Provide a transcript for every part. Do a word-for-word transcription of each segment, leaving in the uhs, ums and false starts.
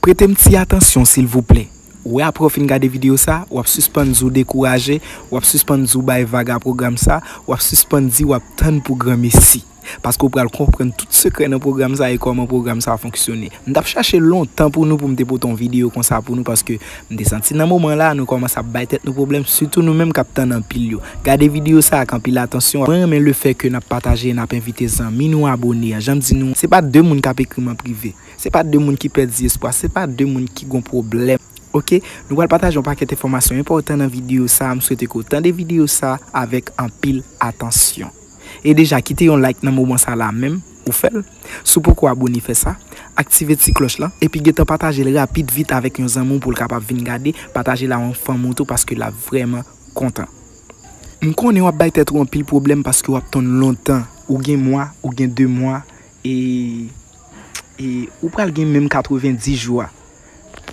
Prete m ti atansyon, silvouplè. Ou wè, apre w fin gade videyo sa, w ap sispann di w dekouraje, w ap sispann di w bay vag a pwogram sa, w ap sispann di w ap tann pou granmesi. Paske w pral konprann tout sekrè nan pwogram sa e kòman pwogram sa fonksyone. M t ap chache lontan pou nou, pou m te pote yon videyo konsa pou nou, paske m te santi nan moman la, nou kòmanse ap bay tèt nou pwoblèm, sitou nou menm k ap tann anpil yo. Gade videyo sa ak anpil atansyon. Mwen renmen lefètke n ap pataje e n ap envite zanmi nou abone. Jan m di nou, se pa de moun k ap ekri m an prive. Se pa de moun ki pèdi espwa, se pa de moun ki gon pwoblèm. Oke, nou pral pataje yon pakèt enfòmasyon enpòtan nan videyo sa. M swete ke w tande videyo sa avèk anpil atansyon. E deja, kite yon like nan moman sa la menm, ou fè l. Si w poko abone, fè sa. Aktive ti klòch lan, epi gentan pataje l rapid vit avèk yon zanmi w pou l kapab vin gade. Pataje l a yon fanmi w tou, paske l ap vrèman kontan. M konnen w ap bay tèt ou anpil pwoblèm paske w ap tann lontan. Ou gen mwa, ou gen de mwa, e, e ou pral gen menm katrevenndis jou a.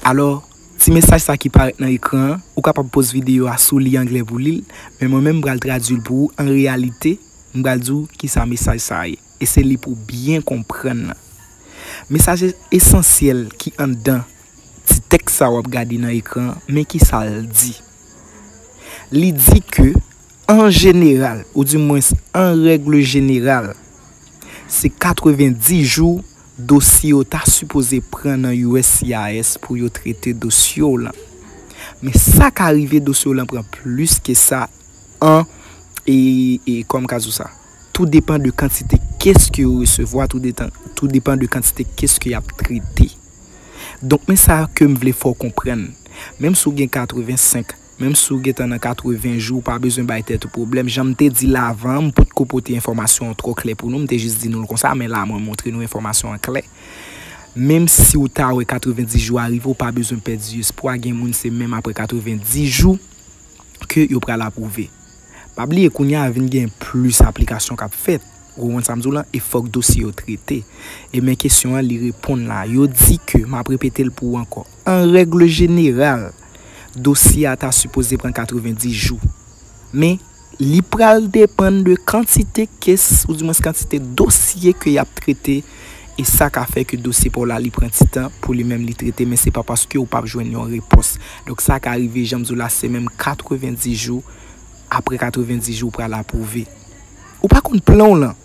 Alò, ti mesaj sa ki parèt nan ekran an, ou kapab poz videyo a sou li anglè pou li l, men mwen menm m pral tradui l pou ou an reyalite, m pral di w kisa mesaj sa a ye. E se li pou w byen konprann nan. Mesaj e-, esansyèl ki anndan ti tèks sa w ap gade nan ekran an, men kisa l di. Li di ke, an jeneral, oudimwens an règ jeneral, se katrevenndis jou dosye yo ta sipoze pran nan U S C I S pou yo trete dosye w lan. Men sa ka rive dosye w lan pran plis ke sa an, e, e kòman m ka di w sa? Tou depann de kantite kès ke yo resevwa, tou detan-, tou depann de kantite kès ke y ap trete. Donk, men sa ke m vle fè w konprann. Menm si w gen katrevensenk, menm si w gentan nan katreven jou, ou pa bezwen bay tèt ou pwoblèm. Jan m te di l avan, m potko pote enfòmasyon an twò klè pou nou, m te jis di nou l konsa, men la, mwen montre nou enfòmasyon an klè. Menm si w ta wè katrevenndis jou a rive, ou pa bezwen pèdi espwa. Gen moun, se menm apre katrevenndis jou ke yo pral apwouve. Pa bliye, kounye a vin gen plis aplikasyon k ap fèt. Ou konprann sa m di w lan? E fòk dosye yo trete. E men kesyon an, li reponn la. Yo di ke, m ap repete l pou ou ankò. An règ jeneral, dosye a ta sipoze pran katrevenndis jou. Men, li pral depann de kantite kes, oudimwens kantite dosye ke y ap trete, e sa ka fè ke dosye pa w la, li pran ti tan pou li menm li trete, men se pa paske ou p ap jwenn yon repons. Donk, sa ka rive, jan m di w la, se menm katrevenndis jou, apre katrevenndis jou, ou pral apwouve. Ou pa konn plan w lan.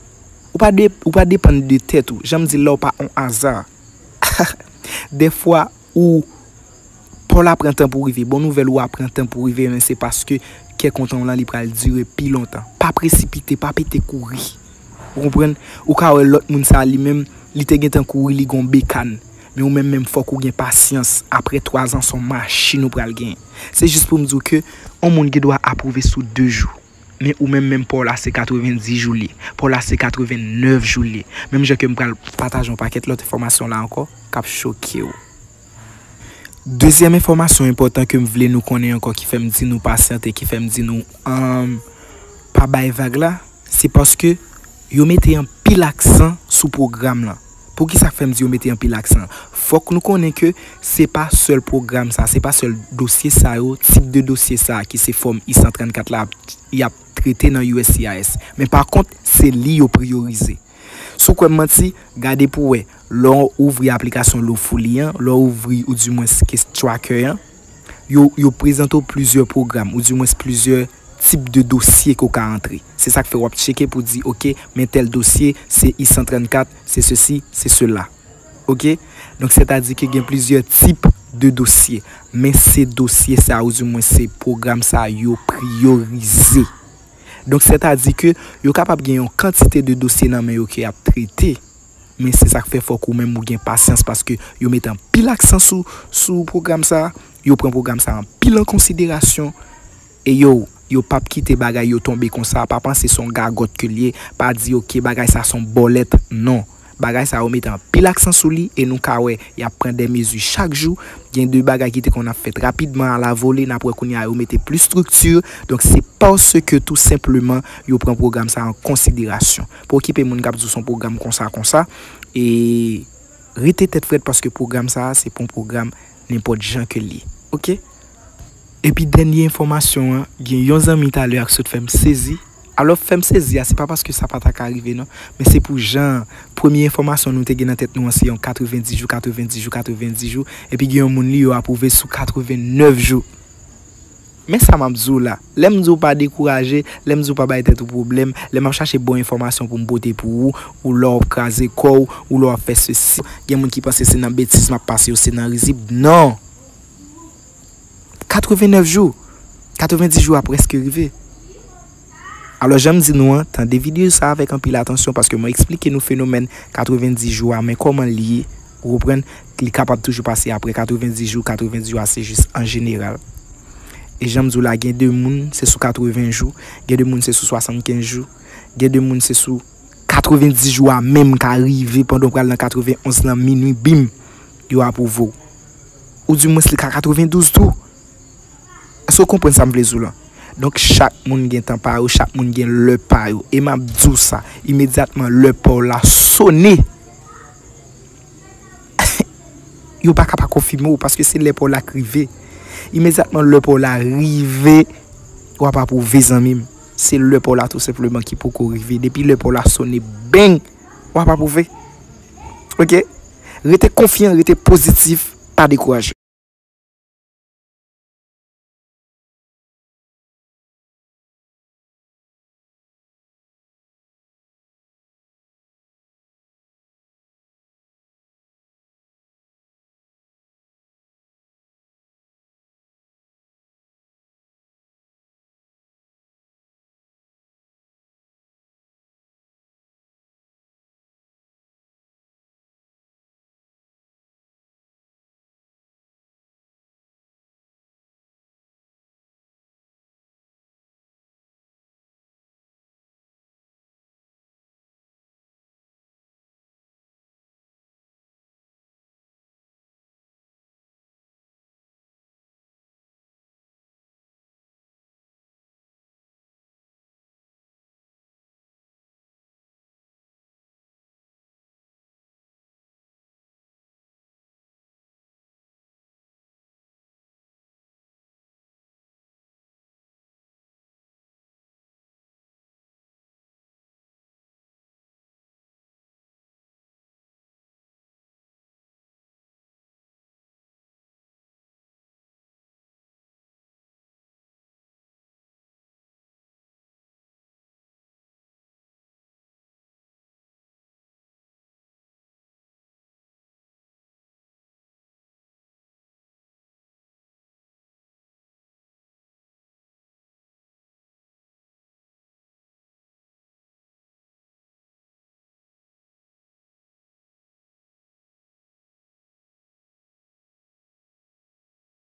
Ou pa de-, ou pa depann de tèt ou. Jan m di l la, ou pa on aza. Dèfwa, ou, pa w la pran tan pou rive. Bon nouvèl ou a pran tan pou rive, men se paske kè kontan w lan, li pral dire pi lontan. Pa presipite, pa pete kouri. Ou konprann? Ou ka wè lòt moun sa, li menm, li te gentan kouri, li gon bekàn. Men ou menm, menm, fòk ou gen pasyans. Apre twa zan, se yon machin ou pral genyen. Se jis pou m di w ke yon moun gen dwa apwouve sou de jou. Men ou menm, menm pa w la se katrevenndis jou li ye. Pa w la se katrevennèf jou li ye. Menm jan ke m pral pataje yon pakèt lòt enfòmasyon la ankò, k ap choke w. Dezyèm enfòmasyon enpòtan ke m vle nou konnen ankò, ki fè m di nou pasyante, ki fè m di nou, um, pa bay vag la, se paske yo mete anpil aksan sou pwogram lan. Poukisa k fè m di yo mete anpil aksan? Fòk nou konnen ke se pa sèl pwogram sa, se pa sèl dosye sa yo, tip de dosye sa ki se fòm I san trannkat la, y ap trete nan U S C I S. Men pa kont, se li yo priyorize. Si w kwè m manti, gade pou w wè. Lè w ouvri aplikasyon Lawfully an, lè w ouvri oudimwens Case Tracker an, yo, yo prezante w plizyè pwogram, oudimwens plizyè tip de dosye ke w ka antre. Se sa k fè w ap tcheke pou di, oke, men tèl dosye, se I san trannkat, se sesi, se sela. Oke? Donk, sètadi ke gen plizyè tip de dosye. Men se dosye sa, oudimwens se pwogram sa yo priyorize. Donk, sètadi ke yo kapab gen yon kantite de dosye nan men yo ke y ap trete. Men se sa k fè fòk ou menm ou gen pasyans, paske yo mete anpil aksan sou, sou pwogram sa, yo pran pwogram sa anpil an konsiderasyon. E yo, yo p ap kite bagay yo tonbe konsa, pa panse se yon gagòt ke l ye, pa di, oke, bagay sa se yon bòlèt, non. Bagay sa yo mete anpil aksan sou li e nou ka wè y ap pran de mezi chak jou. Gen de bagay ki te konn ap fèt rapidman, alavole, n ap wè kounye a yo mete plis estrikti. Donk, se paske tou senpleman yo pran pwogram sa an konsiderasyon. Pa okipe moun k ap di w se yon pwogram konsa, konsa. E rete tèt frèt paske pwogram sa a, se pa yon pwogram nenpòt jan ke l ye. Oke? Epi dènye enfòmasyon an, gen yon zanmi talè a k sot fè m sezi. Alò, fè m sezi a, se pa paske sa pa ta ka rive, non. Men se pou jan, premye enfòmasyon nou te gen nan tèt nou an, se yon katrevendis jou, katrevendis jou, katrevendis jou. Epi gen yon moun li yo apwouve sou katrevennèf jou. Men sa m ap di w la. Lè m di w pa dekouraje, lè m di w pa bay tèt ou pwoblèm, lè m ap chache bon enfòmasyon pou m pote pou ou, ou lè w ap kraze kò w, ou lè w ap fè sesi. Gen moun ki panse se nan betiz m ap pase yo, se nan rizib. Non! Katrevennèf jou, katrevendis jou a prèske rive. Alò, jan m di nou an, tande videyo sa avèk anpil atansyon paske mwen eksplike nou fenomèn katrevendis jou a, men kòman li ye, ou konprann, li kapab toujou pase apre katrevendis jou, katrevendis jou a se jis an jeneral. E jan m di w la, gen de moun se sou katreven jou, gen de moun se sou swasannkenz jou, gen de moun se sou katrevendis jou a menm ka rive pandan w pral nan katrevenonz nan minwi, bim, yo apwouve w. Oudimwens li ka katrevendouz tou. Èske w konprann sa m vle di w lan? Donk, chak moun gen tan pa yo, chak moun gen lè pa yo. E m ap di w sa, imedyatman lè pa w la sone, yo pa ka pa konfime w, paske se lè pa w la k rive. Imedyatman lè pa w la rive, w ap apwouve, zanmi m. Se lè pa w la tou senpleman ki poko rive. Depi lè pa w la sone, beng, w ap apwouve. Oke? Rete konfyan, rete pozitif, pa dekouraje.